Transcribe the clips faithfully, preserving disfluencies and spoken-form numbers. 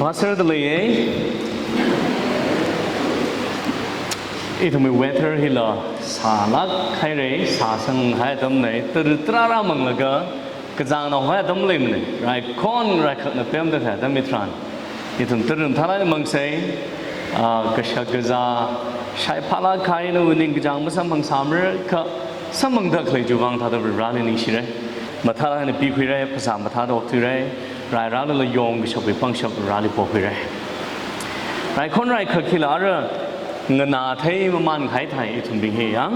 Pastor da leiye. Ithumwui weather hila sālāk haire, sāsang hai atamnei, tara tarara manglaga, kazāngnao hai atam leimanei, raikhon raikhakna pemda hai atam hitharan. Ithum tara mathālāk mangsei, ah, kashak kazā, shaiphālāk haina, ningkachāng masamphang sāmara, kha samphangda khalei chiwui vang thāda Varivarali ningshire. Mathālāk eina pikhuire, phasā mathāda okthuire, rai rālala yongkashapwui pangshap Vareli pokhuire. Raikhon raikhak hila ara nganāthei mamān kahai thāi ithumbing hi yang.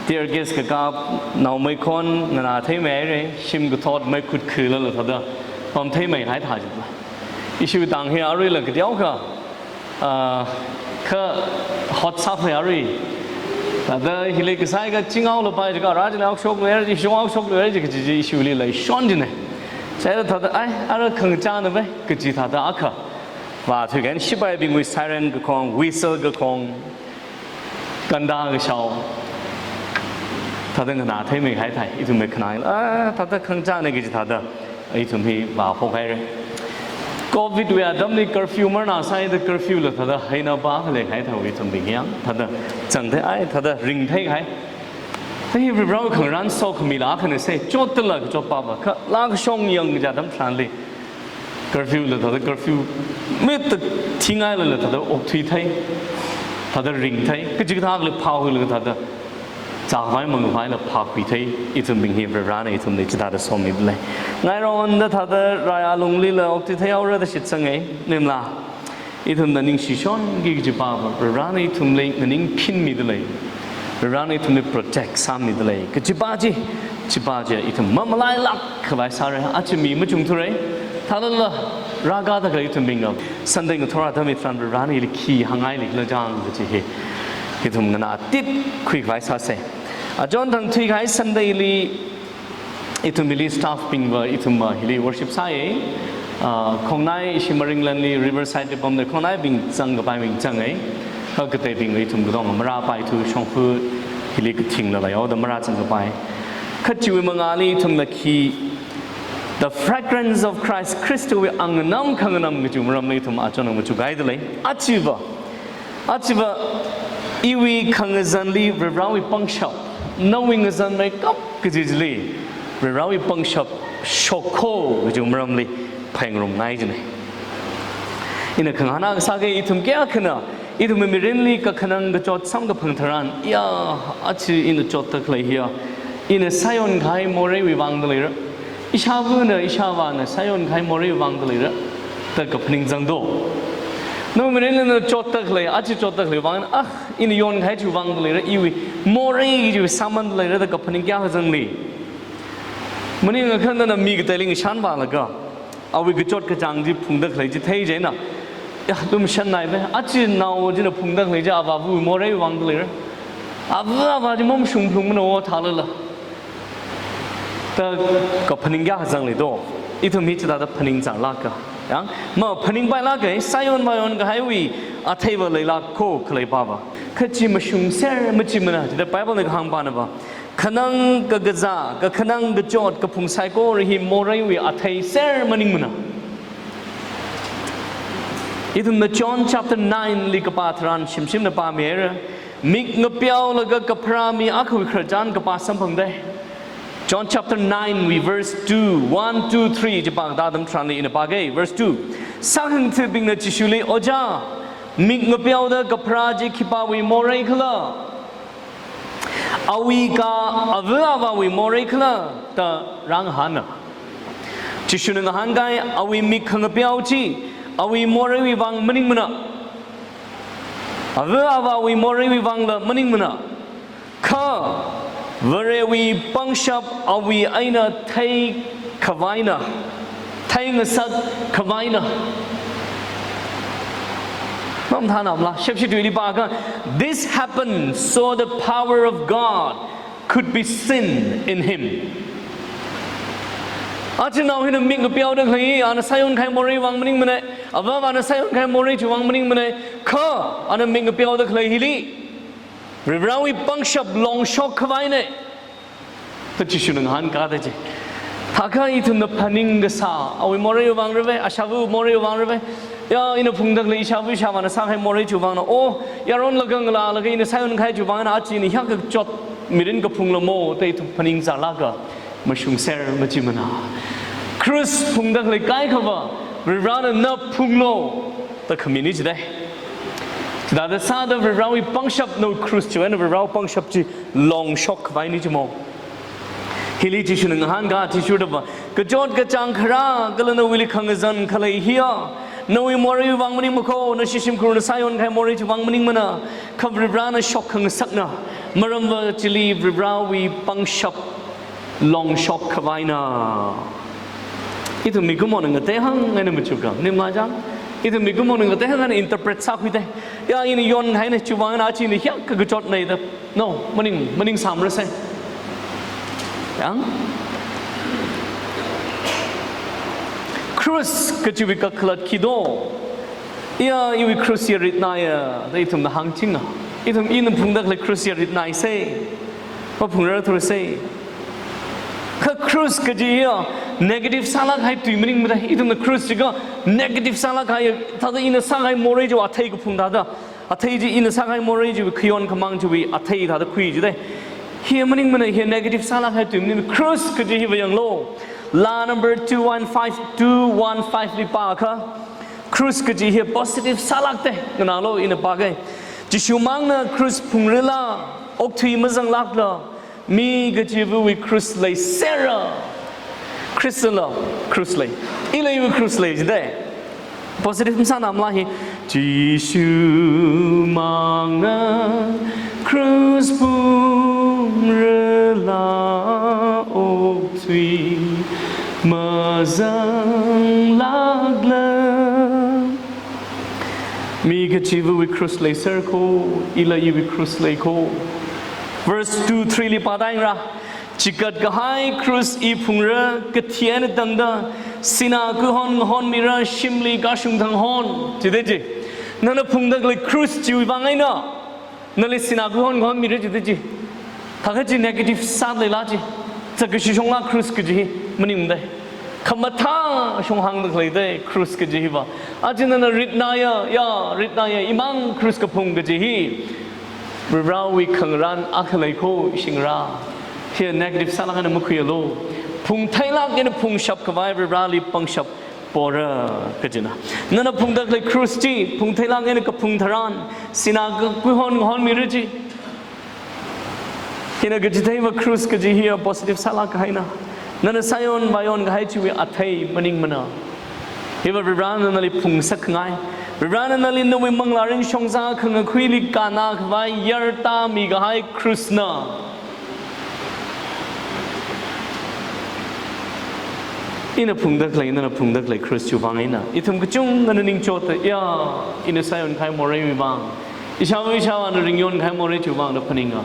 Tear gas kakap, naomei khon nganātheimeire, shim kathot mei khutkhuilala thāda pamtheimei kahai thā jila. Issue tang hi aruila kateokha, ah, kha hot sāphai arui. Thāda hili kasai ka chingao lapai jiakha, rā jila aokshok lei, ishong aokshok lei, ji kaji ji issue li leishon jinei. Saida thāda, ai, ara khangachāna bai, kaji thāda akha. Vāthui kahaina shipaibingwui siren kakhong, whistle kakhong, ganda kashao. Thāda nganātheimei kahai thāi, ithum mei khanang, ah, thāda khangachāna kaji thāda, ithum hi vāphok haire. Covid wui atamli curfew marnā sāida curfew la thāda haina ba khalei kahai thāwui ithumbing yang, thāda zangthei, ai, thāda ringthei kahai. Thāda hi Varivarawui khangarān sokhami la khana sei, chotdala kachot papa, kha lākashong yangkaja atam tharanli. Curfew la thāda curfew mitta thingailala thāda okthuithei, thāda ringthei, kachikathā khalei phākhuilaga thāda zākhavai mangkhavai la phākhuithei, ithumbing hi Varivarana ithumli chithāda somida lei. Ngaironda thāda rai alunglila okthuithei haora da shitsangei, nimla. Ithumna ningshishonki kaji papa, Varivarana ithumli nganingphinmida lei. Varivarana ithumli protect sāmida lei. Kaji pa chi, chi pa chi ithum mamalailāk khavai sāra, achi mi machungthura. Thālala rākada khalei ithumbingna Sunday ngathor atam hitharan Varivarana ili khi hāngngaili khala chang kaji hi ithum nganātitkhui khavai sāsei. Achon thang thuikahai Sunday li ithum hili staff bingva ithumva hili worship sāye. Ah, khongnai ishi Maringlanli Riverside li pamda khongnaibing zangkapaibing zangei. Kha kateibing ithum katonga marāpaithu shongfa hili kathingla leihaoda marāzangkapai. Kha chiwui mangāli ithumna khi The Fragrance of Christ, Khristawui anganam khanganam kajiwui maramli ithum achon machukhaida lei. Achiva, achiva iwui khangazanli Varivarawui pangshap, nawui ngazanmeikap kaji chili Varivarawui pangshap shokho kajiwui maramli phāngarumngai jinei. Ina khangahān akha sāga, ithum kayākhana ithumwui mirinli kakhanang kachot samkaphang tharan, ya, achi ina chotda khalei hiya, ina sāyonkahai moreiwui vangda leira. Ishāvana, ishāvāna sāyonkahai moreiwui vangda leira da kaphaning zangdo. Nawui mirinli na chotda khalei, achi chotda khalei vang, ah, ina yonkahai chiwui vangda leira, iwui morei chiwui sāmanda leira da kaphaning kayākha zangli. Maningakha nana mi kateili ngashanvālaga, awui kachot kachāng chi phungda khalei chi thei chieina, ya, lumashan nai bai, achi nao china phungda khalei chi avāvawui moreiwui vangda leira. Avā avā chi mamashung phalungmana o thālala da kaphaning kayākha zangli do. Ithum hi chithāda phaning zanglāka. Yang, maphaningpailāka, sāyon vāyonkahaiwui atheiva leilākho khalei pava. Kha chi mashungser machimana, chida Bible na kahāng panava. Khanang kakazā, kakhanang kachot, kaphung saikora hi moreiwui atheiser maningmana. Ithumna John chapter nine li kapā tharan shimshimna pāmira. Mik ngapeolaga kapharā mi akhawui khararchan kapā samphangda. John chapter nine wui verse two, one, two, three chi pāda atam tharanli ina pāga, verse two. Sākhangathabingna Jishuli, Ojā, mik ngapeoda kapharā chi khipāwui morei khala? Awui ka avā avāwui morei khala? Da rāngahāna. Jishuna ngahānkai, awui mik khangapeo chi awui moreiwui vang maningmana. Avā avāwui moreiwui vangla maningmana. Kha Varewui pangshap awui eina theikhavaina, theingasak khavaina. Mamathānamala, shepshi tuili pākha, "This happened so the power of God could be seen in him." Achi nao hina mik ngapeoda khalei, ana sāyonkahai morei vang maningmana, avā avāna sāyonkahai morei chiwui vang maningmana, kha ana mik ngapeoda khalei hili Varivarawui pangshap longshok khavaina da Jishuna ngahānkada chi. Akha ithumna phaning kasā, awui morei vang rave, ashāva morei vang rave. Ya, ina phungda khalei ishāva ishāvāna sākahai morei chiwui vangna, o, yaron laga ngalā laga ina sāyon kahai chiwui vangna aja ina hiyākha kachot mirin kaphunglo mo, da ithum phaning zālaga mashungser machimana. Krush phungda khalei kaikhava, Varivarana na phunglo, da khamini jidai. Chithāda sāda Varivarawui pangshap, nawui krush chiwui eina Varivarawui pangshap chi longshok khavaini jimo. Hili Jishuna ngahānka athishurdava, kachot kachāng kharā kala nawuili khangazan khalei hiya, nawui morei vang maningmana ko, nashi shimkhurna sāyon kahai morei chiwui vang maningmana, kha Varivarana shokkhangasakna, maramva chili Varivarawui pangshap longshok khavaina. Ithum mikumona ngateihāng eina machuka, nimla jang. Ithum mikumona ngateihāng eina interpret sākhuida. Ya, ina yon kahaina chiwui vangna aja ina hiyākha kachotna da. No, maning, maning sāmarasai. Yang? Krush kachiwui kakhalat khi do. Ya, iwui krush ya ritnaya, da ithumna hāngchinga. Ithum ina phungda khalei krush ya ritnaisai. Maphungrarthurasai. Kha krush kaji hiya negative sālāk kahai tui maningmada. Ithumna krush jiakha negative sālāk kahai, thāda ina sākahai morei chiwui athei kaphung thāda. Athei chi ina sākahai morei chiwui khayon khamāng chiwui athei thāda khui jidai. Hi maningmana, hi negative sālāk kahai tui maningmana. Krush kaji hiva yanglu. Laa number two one five, two one five li pākha, krush kaji hi positive sālākda, nganālu ina pākahai. Jishumangna krush phungrila, okthui mazanglākla, mi kachivawui krush leisera. Khristala krush lei. Ila iwui krush lei jidai. Positive masāna mala hi. Jishumangna krush phungrila, okthui mazanglākla. Mi kachivawui krush leiser ko, ila iwui krush lei ko. Verse two, three li pāda yangra. Chikat kahai krush i phungra, kathi eina tangda, sinā kuihon ngahonmira, shimli kashung thang hon. Jidai chi. Nana phungda khalei krush chiwui vang eina nali sinā kuihon ngahonmira jidai chi. Thākha chi negative sāda leila chi. Zakkashi shongla krush kaji hi maningmada. Khamathā shong hāngda khaleidai krush kaji hiva. Aja nana ritnaya, ya, ritnaya, imang krush kaphung kaji hi. Varivarawui khangarān akha lei ko, shingra. Hi negative sālāk eina makhuialu. Phungtheilāk eina phungshap khavai Varivarali pangshap pora kajina. Nana phungda khalei krush chi phungtheilāk eina kaphung tharan, sinā kuihon ngahonmira chi. Hina kachitheiva krush kaji hiya positive sālāk kahaina. Nana sāyon vāyon kahai chiwui athei maningmana. Hiva Varivarana nali phungsak ngai. Varivarana nali nawui manglārin shongza khangakhuili kannā khavai yarta mikahai krushna. Ina phungda khalei, nana phungda khalei krush chiwui vang eina ithum kachungana ningchotda, ya, ina sāyon kahai moreiwui vang, ishāva ishāvāna ringyon kahai morei chiwui vang da phaninga.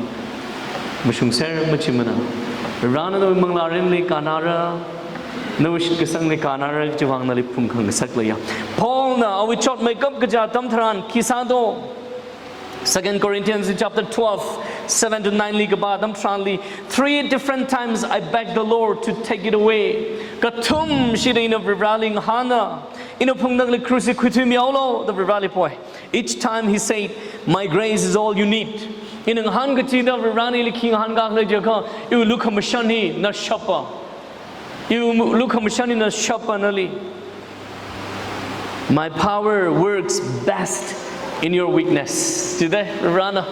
Mashungser machimana. Varivarana nawui manglārinli kannāra, nawui shitkasangli kannāra chiwui vang nali phungkhangasak leiya. Paulna awui chotmeikap kaja atam tharan khi sādo. Second Corinthians in chapter twelve, seven to nine li kapā atam tharanli, three different times I begged the Lord to take it away. Kathumshida ina Varivarali ngahāna, ina phungda khalei krush hi khuithuimihaolu da Varivarali poi. Each time he said, "My grace is all you need." Ina ngahānkachida Varivarana ili khi ngahānkā khala jiakha, iwui lukhamashan hina shapa. Iwui lukhamashan hina shapa nali. "My power works best in your weakness." Jidai, Varivarana.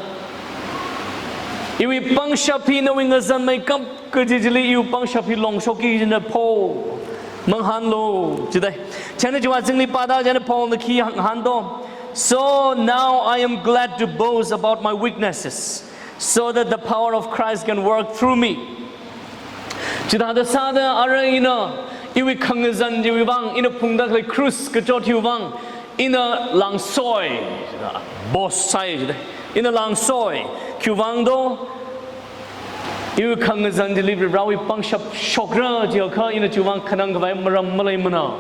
Iwui pangshap hi nawui ngazanmeikap kaji chili iwui pangshap hi longshokki kajina Paul. Mangahānlu, jidai. Chieina chiwui azingli pāda chieina Paulna khi hāng-, hāngdo. "So now I am glad to boast about my weaknesses, so that the power of Christ can work through me." Chithāda sāda arui ina, iwui khangazan chiwui vang, ina phungda khalei krush kachot hiwui vang, ina langsoi, boast sāi jidai. Ina langsoi, khiwui vang do, iwui khangazan chili Varivarawui pangshap shokra jiakha ina chiwui vang khanang khavai maram maleimana.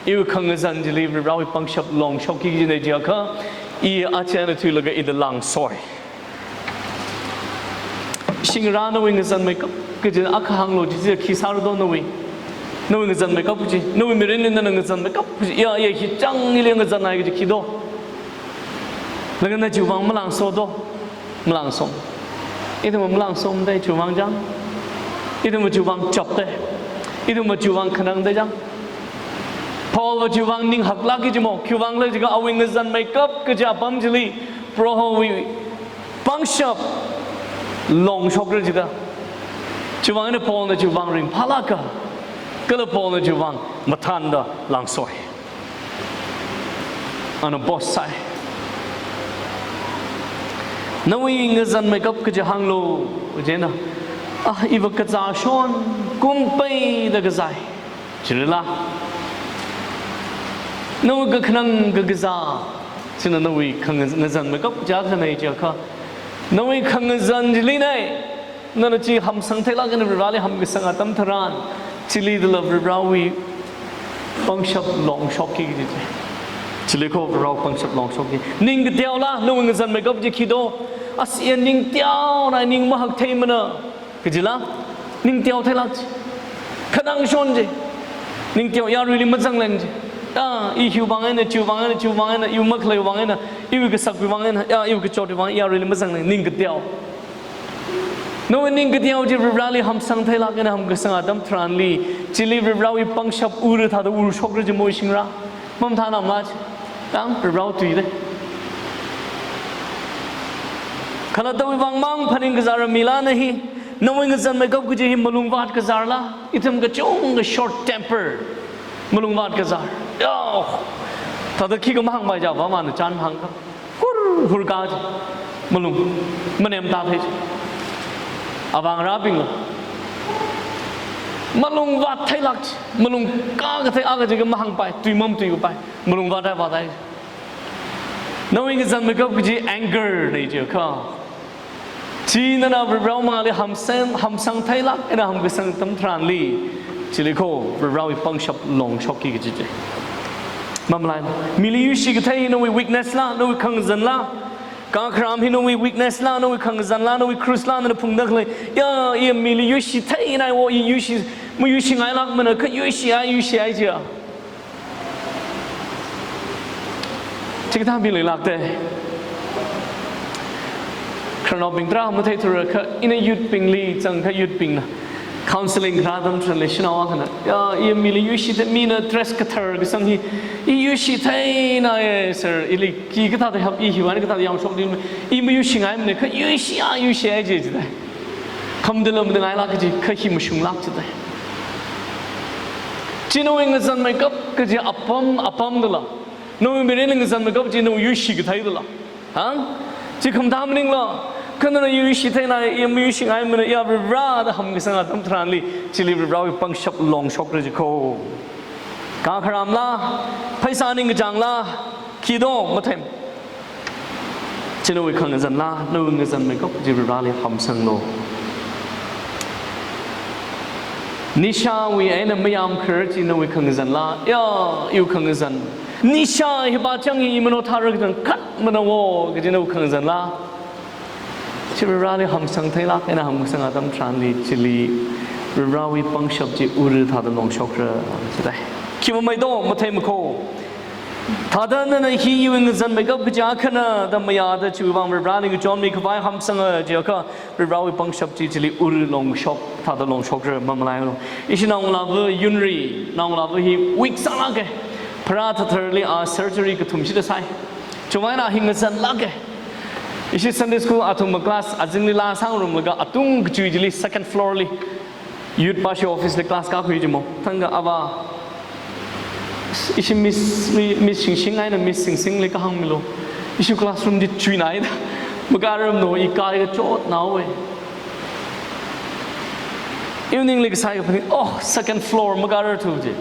Iwui khangazan chili Varivarawui pangshap longshokki kajina jiakha, i aja eina thuilaga ina langsoi. Shingra nawui ngazanmeikap kajina akha hānglu, chi chi khi sāra do nawui. Nawui ngazanmeikap kaji, nawui mirinli nana ngazanmeikap kaji, ya, ya, hi chang ili ngazanhai kaji khi do? Laga na chiwui vang malangso do? Malangsom. Ithumva malangsom dai chiwui vang chang. Ithumva chiwui vang chap dai. Ithumva chiwui vang khanang dai chang. Paulva chiwui vang ning haklāk kaji mo, khiwui vang khala jiakha awui ngazanmeikap kaji apam chili Prohowui pangshap longshokra jida. Chiwui vang eina Paulna chiwui vang ringphālāka. Kala Paulna chiwui vang mathānda langsoi. Ana boss sai. Nawui ngazanmeikap kaji hānglu, jina. Ah, iva kazā shon, kum peida kazai. Chilila. Nawui kakhanang kakazā. China nawui khangazan, ngazanmeikap kaji khanai jiakha. Nawui khangazan chili nai. Nana chi hamsang theilāk eina Varivarali hamkasang atam tharan, chili dala Varivarawui pangshap longshokki kaji chi. Chili kho Varivarawui pangshap longshokki. Ning kateola, nawui ngazanmeikap chi khi do? Asi ya ning teona, ning mahak theimana. Kajila, ning teo theilāk chi. Khanang shon chi. Ning teo yaruili mazangleng chi. Ya, i hiwui vang eina, chiwui vang eina, chiwui vang eina, iwui makhaleiwui vang eina, iwui kasakwui vang eina, ya, iwui kachotwui vang, yaruili mazangleng, ning kateo. Nawui ning kateo chi Varivarali hamsang theilāk eina hamkasang atam tharanli, chili Varivarawui pangshap ura thāda urshokra chi mo shingra. Mamathānamla chi. Tang Varivarao tui dai. Khalattawui vang mang phaning kazāra mila na hi, nawui ngazanmeikap kaji hi malungvāt kazārla, ithum kachungkha short temper. Malungvāt kazār. Yo. Thāda khikha mahāngpai ja, va mana chān hāngkha. Hur, hur ka chi. Malung. Manem ta thei chi. Avā ngarābingla. Malungvāt theilāk chi. Malung ka kathei akha chi kha mahāngpai. Tui mamatuipai. Malungvāt thei vāt thei. Nawui ngazanmeikap kaji anger na jiakha. Chi nana Varivarao mangāli hamsang, hamsang theilāk eina hamkasang atam tharanli, chili kho Varivarawui pangshap longshokki kaji chi. Mamalai, mili yuishi kathei nawui weakness la, nawui khangazanla, kakharam hi nawui weakness la, nawui khangazanla, nawui krusla, nana phungda khalei. Ya, i mili yuishi theinai wo, i yuishi, mayuishingailāk mana, kha yuishi ai, yuishi ai jia. Chikathā mi leilāk te. Khararnaobing tarā matheithura kha ina youth bingli zangkha youth bingna counseling kharā atam tharanli shanao akhana. Ya, i mili yuishi thei, mina dress kathar kasang hi. I yuishi theinai sir, ili khi kathāda hap i hiwui eina kathāda yangshok di. I mayuishingaimana kha yuishi ai, yuishi ai ji jida. Khamdala madangailāk kaji, kha hi mashunglāk jida. Chi nawui ngazanmeikap kaji apam, apam dala. Nawui mirin ngazanmeikap chi nawui yuishi kathei dala. Ha? Chi khamathā maningla, kha nana yuishi theinai, i mayuishingaimana, ya Varivara da hamkasang atam tharanli, chili Varivarawui pangshap longshokra ji kho. Kakharamla, pheisā ningkachāngla, khi do, mathem. Chi nawui khangazanla, nawui ngazanmeikap chi Varivarali hamsanglu. Nishāwui eina mayāmkhar chi nawui khangazanla, ya, iwui khangazan. Nishā hi pāchang hi i mano thāra kachangkhat mana wo, kaji nawui khangazanla. Chi Varivarali hamsang theilāk eina hamkasang atam tharanli chili Varivarawui pangshap chi ura thāda longshokra jidai. Khi mamai do, mathei makho. Thāda nana hi iwui ngazanmeikap kaji akhana da mayāda chiwui vang Varivarali ngachonmi khavai hamsanga jiakha Varivarawui pangshap chi chili ura longshok, thāda longshokra mamalailu. Ishi naongalāva Yunri, naongalāva hi weak sālāke. Pharā thatharli a surgery kathum shida sai. Chiwui eina hi ngazanlāke. Ishi Sunday school athumva class azingli laa sāngarumlaga atung kachui chili second floor li. Youth pastor office li class kākhui ji mo. Thangkha ava. Ishi Miss, Mi-, Miss Shingshing eina Miss Singsingli kahāngmilu. Ishi classroom chi chuinaida. Makārarmano, i kali kachotnaowe. Evening li kasai kaphaning, oh, second floor, makārarthu ji.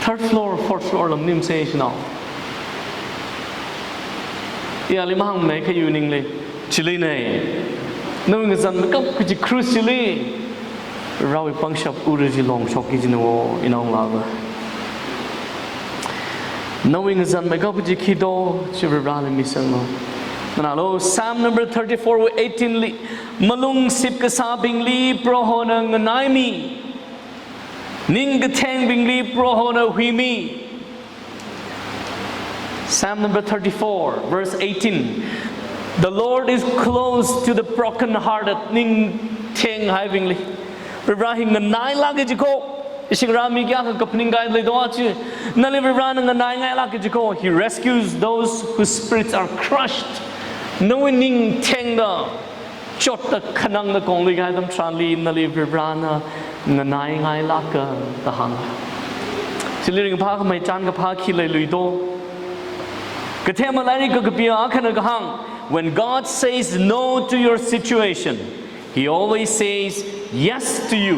Third floor, fourth floor lam nim se shinao. Iyali mahāngmana kha evening li. Chili nei. Nawui ngazanmeikap kaji krus chili. Varivarawui pangshap ura chi longshokki jina wo, inaongalāva. Nawui ngazanmeikap kaji khi do, chi Varivarali misanglu. Nganālu, Psalm number thirty-four wui eighteen li, malung sip kasābingli Prohona nganaimi. Ning kathengbingli Prohona huimi. Psalm number thirty-four, verse eighteen. The Lord is close to the brokenhearted. Ning thenghaibingli. Varivara hi nganailāka jiko. Ishi ngarā mi kayākha kaphaning kahai leido chi. Nali Varivarana nganaingailāka jiko. He rescues those whose spirits are crushed. Nawui ning thengda, chotta khanangda kongli kahai atam tharanli nali Varivarana nganaingailāka da hānga. Chili ringphākhamei chān kaphā khi leiluido. Kathema lairik kakapi akhana kahāng, when God says no to your situation, He always says yes to you.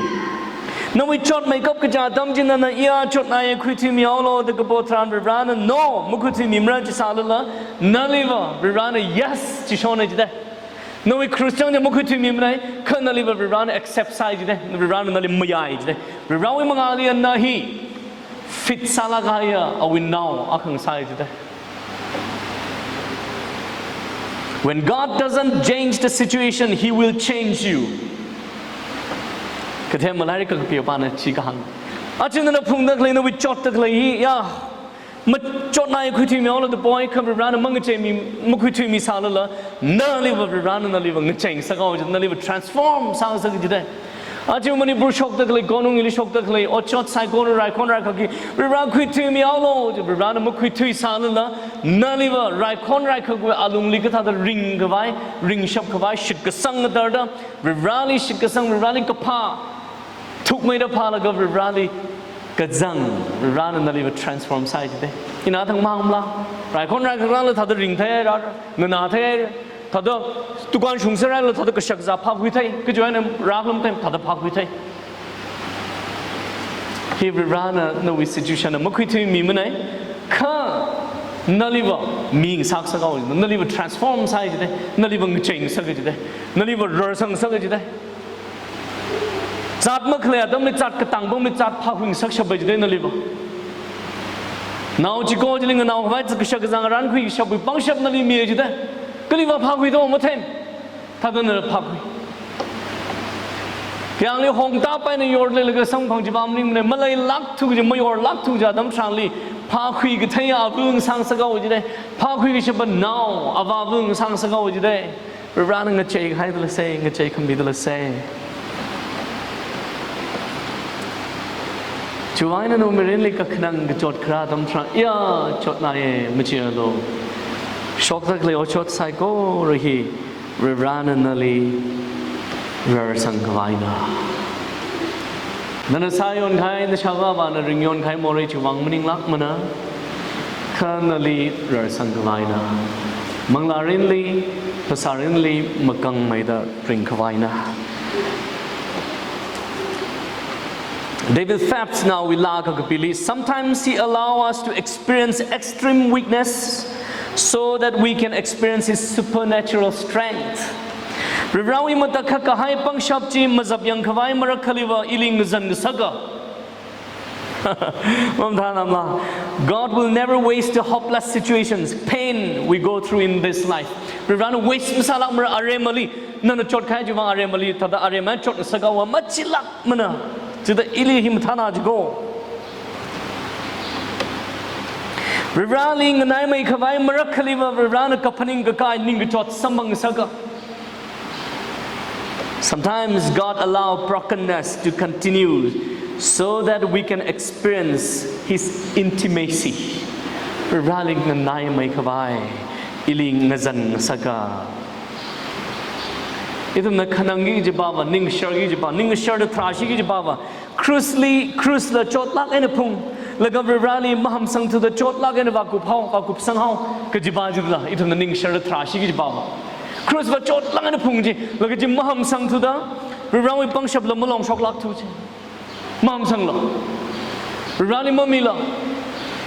Nawui chotmeikap kachā atam chi nana iya chotnai khuithuimihaolu da kapo tharan Varivarana no makhuithuimimara chi sālala, naliva Varivarana yes chishonna jida. Nawui Christian chi makhuithuimimara, kha naliva Varivarana accept sāi jida, Varivarana nali mayai jida. Varivarawui mangāli na hi fit sālākahaiya awui nao akha ngasāi jida. When God doesn't change the situation, He will change you. Kathema lairik kakapi apāna chi kahāng. Aja nana phungda khalei, nawui chotta khalei hi, ya, machotnai khuithuimihaolu da poi, kha Varivarana mangacheimi, makhuithuimi sālala, naliva Varivarana naliva ngacheingasakhaowa, naliva transform sāngasak jida. Aja Manipur shokta khalei, konungli shokta khalei, otshot saikora raikhon raikhaki, Varivara khuithuimihaolu, Varivarana makhuithui sālala, naliva raikhon raikhakwui alungli kathāda ringkhavai, ringshapkhavai, shitkasang ngatarda, Varivarali shitkasang, Varivarali kaphā, thukmeida phālaga Varivarali kazang, Varivarana naliva transform sāi jida. Ina thang mangmala, raikhon raikharāla thāda ringthei rāra, nganāthei, thāda dukan shungserhaila thāda kashakazā phākhuithei, kajuina rākhalam thei thāda phākhuithei. Hi Varivarana nawui situation na makhuithuimimana, kha naliva mi ngasakhaowa, naliva transform sāi jida, naliva ngacheingasak jida, naliva rarsangsak jida. Zat makhalei atamli zat, katang pamli zat phākhuingasakshap jida naliva. Nao chiko chili nganaokhavai kashakazā ngarānkhuikashapwui pangshap nali mi jida. Kaliva phākhuido mathei. Thāda nana phākhui. Yangli hongta paina yorleilaga samphang chiva maningmana, maleilākthu kaji, mayorlākthu kaji atam tharanli, phākhui kathei ava ngasakhaowa jida, phākhuikashapa nao avāva ngasakhaowa jida. Varivarana ngacheikahai dalase, ngacheikhami dalase. Chiwui eina nawui mirinli kakhanang kachot kharā atam tharan, iya, chotnaiya machihaolu. Shokta khalei otshot saikora hi, Varivarana nali rarsangkhavaina. Nana sāyonkahai, nashāvāvāna ringyonkhai morei chiwui vang maninglākmana, kha nali rarsangkhavaina. Manglārinli, phasārinli makangmeida ringkhavaina. David Phelps nawui laa kakapili, sometimes He allow us to experience extreme weakness so that we can experience His supernatural strength. Varivarawui matakhak kahai pangshap chi mazapyangkhavai marakkhaliva ili ngazan ngasaka. Mamathānamla, God will never waste the hopeless situations, pain we go through in this life. Varivarana waste masālākmara aremali, nana chotkahai chiwui vang aremali, thāda aremai chotngasakhaowa machilākmana. Chithāda ili hi mathāna jiko. Varivarali nganaimeikhavai marakkhaliva Varivarana kaphaning kakai ningkachot samphang ngasaka. Sometimes God allow brokenness to continue so that we can experience His intimacy. Varivarali nganaimeikhavai ili ngazan ngasaka. Ithumna khanangki kajiva, ningsharki kajiva, ningsharda tharāshiki kajiva, krushli, krushla chotlāk eina phunglaga Varivarali mahamsangthuda chotlāk eina vākuphao, vākupsanghao kajiva chila ithumna ningsharda tharāshiki kajiva. Krushva chotlāk eina phung chi, laga chi mahamsangthuda Varivarawui pangshapla malong shoklākthu chi. Mahamsangla, Varivarali mamila,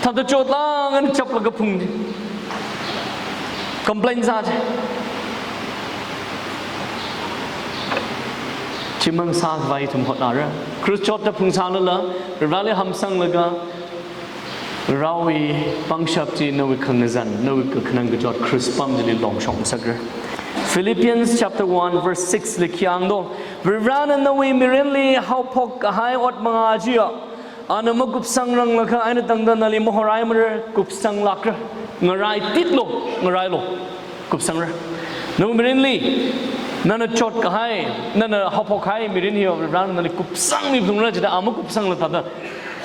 thāda chotlāk eina chaplaga phung chi. Complain sā chi. Chimang sākhavai ithum hotnara. Krush chotta phungsālala, Varivarali hamsanglaga, Varivarawui pangshap chi nawui khangazan, nawui kakhanang kachot krush pam chili longshok ngasakra. Philippians chapter one verse six li khi hāngdo, Varivarana nawui mirinli haophok kahai ot mangā chiya, Ana makupsangranglakha eina tangda nali mahoraimara, kupsanglākra. Ngaraititlu, ngarailu. Kupsangra. Nawui mirinli, nana chotkahai, nana haophokhai mirin hiya Varivarana nali kupsangmiphungra jida, a makupsangla thāda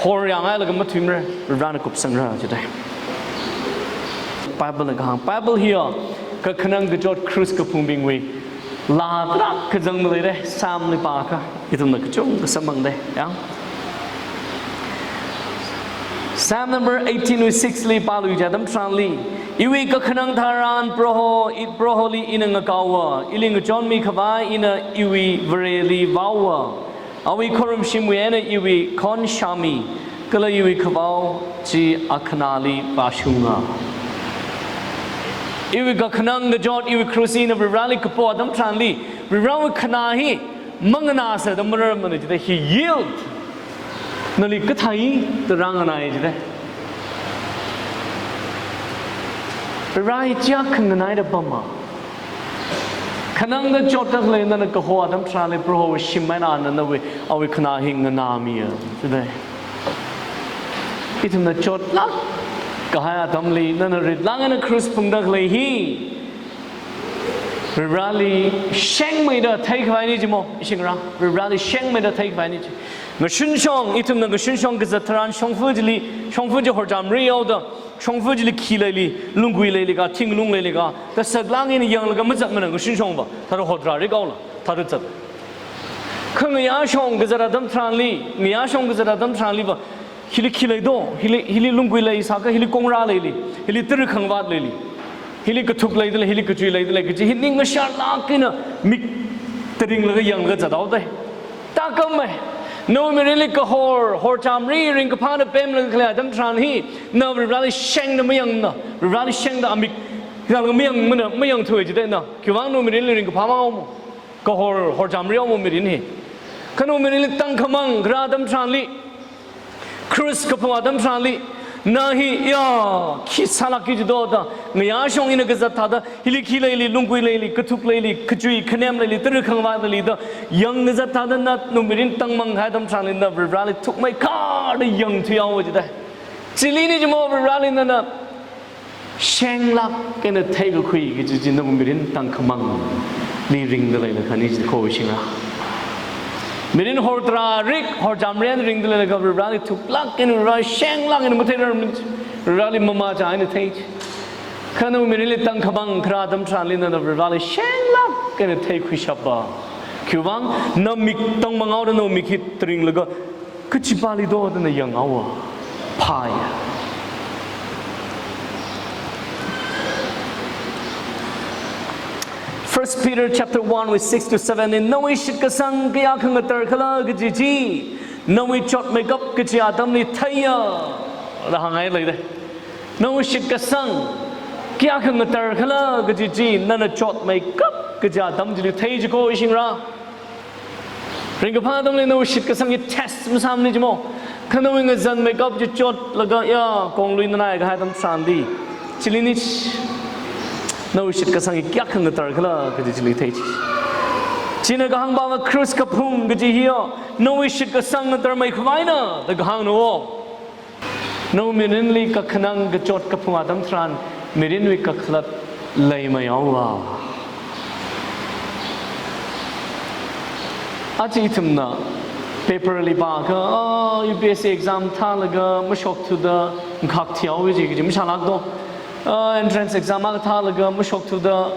horyāngailaga mathuimara, Varivarana kupsangra jida. Bible na kahāng, Bible hiya kakhanang kachot krush kaphungbingwui laa tarākha zangda leida, Psalm li pākha, ithumna kachungkha samphangda, ya. Psalm number eighteen wui six li pāluiya atam tharanli, iwui kakhanang tharan Proho, i Proholi ina ngakaowa, ili ngachonmikhavai ina iwui Vareli vaowa. Awui khorumshimwui eina iwui khon shāmi, kala iwui khavao chi akhanāli vāshunga. Iwui kakhanang kachot, iwui krush ina Varivarali kapo atam tharanli, Varivarawui khanā hi manganāsāda mararmana jida, he yield. Nali kathāda rānganāi jida. Varivara hi chiyākha nganaida pama. Khanangda chotda khalei nana kaho atam tharanli Prohowui shim eina ana nawui, awui khanā hi nganāmiya jida. Ithumna chotlāk kahai atamli, nana ritlāk eina krush phungda khalei hi Varivarali shengmeida theikhavaini jimo, ishi ngarā. Varivarali shengmeida theikhavaini ji. Ngashunshong, ithumna ngashunshong kazat tharan shongfa chili, shongfa chi horchamri yaoda, shongfa chili khi leili, lunggui leili ka, thinglung leili ka, kasaklāk eina yanglaga mazatmana ngashunshongva, thāda hotra rikaola, thāda zat. Kha ngayāshong kazat atam tharanli, ngayāshong kazat atam tharanliva, hili khi leido, hili, hili lunggui leisākha, hili kongra leili, hili tara khangavāt leili, hili kathuk leidalei, hili kachui leidalei, kaji hi ning ngasharlāk eina mik taringlaga yanglaga zathaoda. Tākam mai, nawui mirinli kahor, horchamri ringkaphāna pemlaga khalei atam tharan hi, na Varivarali shengda mayangna, Varivarali shengda amik, hithālaga mayangmana, mayangthuwa jida na, khiwuivang nawui mirinli ringkaphā mahaomo. Kahor, horchamri haomo mirin hi. Kha nawui mirinli tangkhamang kharā atam tharanli, krush kaphung atam tharanli, na hi, ya, khi sālākki jido da, ngayāshong ina kazat thāda, hili khi leili, lunggui leili, kathuk leili, kachui, khanem leili, tara khangavāt leili da, yang kazat thāda na nawui mirin tangmang kahai atam tharanli na Varivarali thukmeikharda yangthui haowa jida. Chili ni jimo Varivarali nana shenglāk eina theikakhui kaji chi nawui mirin tangkhamangli ringda leilakha ni ji kho ishi ngarā. Mirin hortharārik, horchamrin ringda leilakha Varivarali thuklāk eina, Varivarali shenglāk eina matheirarmana, Varivarali mamachā eina thei. Kha nawui mirinli tangkhamang kharā atam tharanli nana Varivarali shenglāk eina theikhuishappa. Khiwuivang na mik tangmang haoda nawui mik hi taringlaga, kachipāli do da na yanghaowa. Phāya. First Peter chapter one wui six to seven li, nawui shitkasang kayākha ngatar khala kaji chi, nawui chotmeikap kaji atamli theiya, da hāngngai leida. Nawui shitkasang kayākha ngatar khala kaji chi, nana chotmeikap kaji atam chili thei ji kho ishi ngarā. Ringkaphā atamli nawui shitkasang hi test masāmana jimo. Kha nawui ngazanmeikap chi chotlaga, ya, konglui nanai kahai atam tharanli, chili ni nawui shitkasang hi kayākha ngatar khala kaji chili thei ji. China kahāngva krush kaphung kaji hiya, nawui shitkasang ngatarmeikhavai na, da kahāngna wo. Nawui mirinli kakhanang kachot kaphung atam tharan, mirinwui kakhalat leimei haowa. Aja ithumna paper li pākha, ah, U P S C exam thālaga mashokthuda ngakhak thihaowa ji kaji mashālākdo. Ah, entrance exam akha thālaga mashokthuda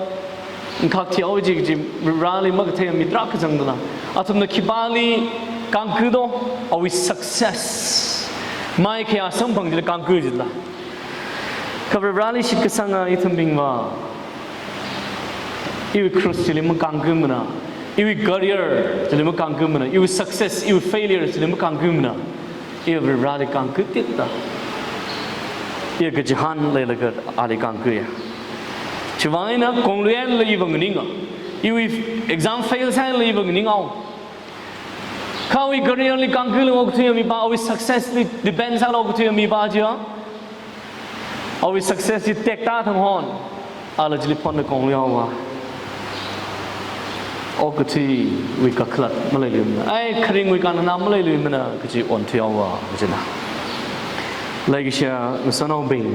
ngakhak thihaowa ji kaji Vareli makathei mi tarākha zangdala. Athumna khipāli kangkhuido, awui success. Mai khayā samphang chili kangkhui jila. Kha Vareli shitkasanga ithumbingva, iwui krush chili makangkhuimana, iwui career chili makangkhuimana, iwui success, iwui failure chili makangkhuimana. Iva Vareli kangkhuititda, iva kachihān leilaga ali kangkhuiya. Chiwuivang eina kongluiya leiva nganinga. Iwui exam fail sāya leiva nganinghaowa. Kha awui career li kangkhuilaga okathuiya mipā, awui success li depend sālaga okathuiya mipā chiya, awui success chi tekta thang hon, ala chili phonda kongluihaowa. okathuiwui kakhalat maleiluimana, ai kharingwui kanana maleiluimana kaji onthuihaowa kajina. Leikashiya ngasotnaobing,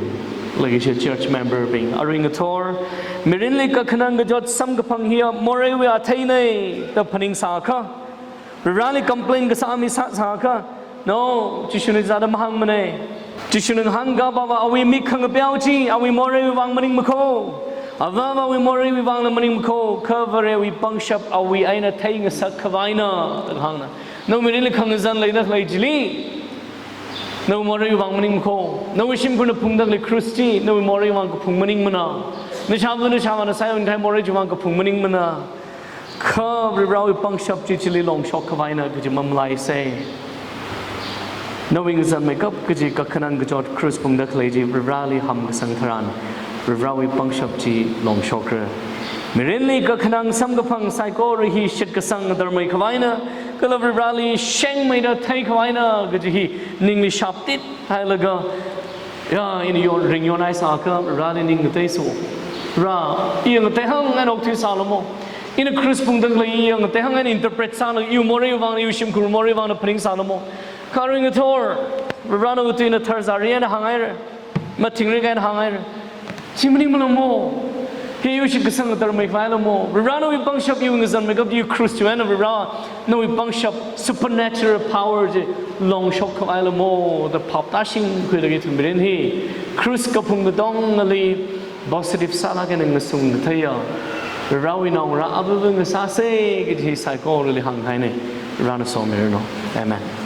leikashiya church member bing, arui ngathor mirinli kakhanang kachot samkaphang hiya moreiwui atheina da phaningsākha, Varivarali complain kasā mi sāsākha, no, Jishuna zāda mahāngmana. Jishuna ngahānkapa va awui mik khangapeochi awui moreiwui vang maningmakho. Avāvawui moreiwui vangla maningmakho, kha Varewui pangshap awui eina theingasak khavaina da hāngna. Nawui mirinli khangazan leida khalei chili, nawui moreiwui vang maningmakho. Nawui shimkhurna phungda khalei krus chi nawui moreiwui vang kaphung maningmana. Nashāva nashāvāna sāyonkhai morei chiwui vang kaphung maningmana. Kha Varivarawui pangshap chi chili longshok khavaina kaji mamalaisa. Nawui ngazanmeikap kaji kakhanang kachot krus phungda khalei chi Varivarali hamkasang tharan, Varivarawui pangshap chi longshokra. Mirinli kakhanang samkaphang saikora hi shitkasang ngadarmei khavaina, kala Varivarali shengmeida thei khavaina kaji hi ningli shaptit hailaga, ya, ina yon, ringyon haisākha, Varivarali ning ngateiso. Vara, iya ngateihāng eina okthuisālamo. Ina krus phungda khalei iya ngateihāng eina interpret sālaga, iwui moreiwui vang, iwui shimkhur moreiwui vangna phaningsālamo. Kha arui ngathor, Varivarana utuina tharzari eina hānghaira, mathingrik eina hānghaira. Chi maningmalamo. Hi iwui shitkasang ngadarmei khavailamo. Varivarawui pangshap iwui ngazanmeikap iwui krus chiwui eina Varivara, nawui pangshap supernatural power chi longshok khavailamo da phap tāshingkhuilaga ithum mirin hi krus kaphung katongali positive sālaga eina ngasung ngatheiya Varivarawui naongarā ava ngasāsa kaji saikorali hānghaina. Varivarana somiranu. Amen.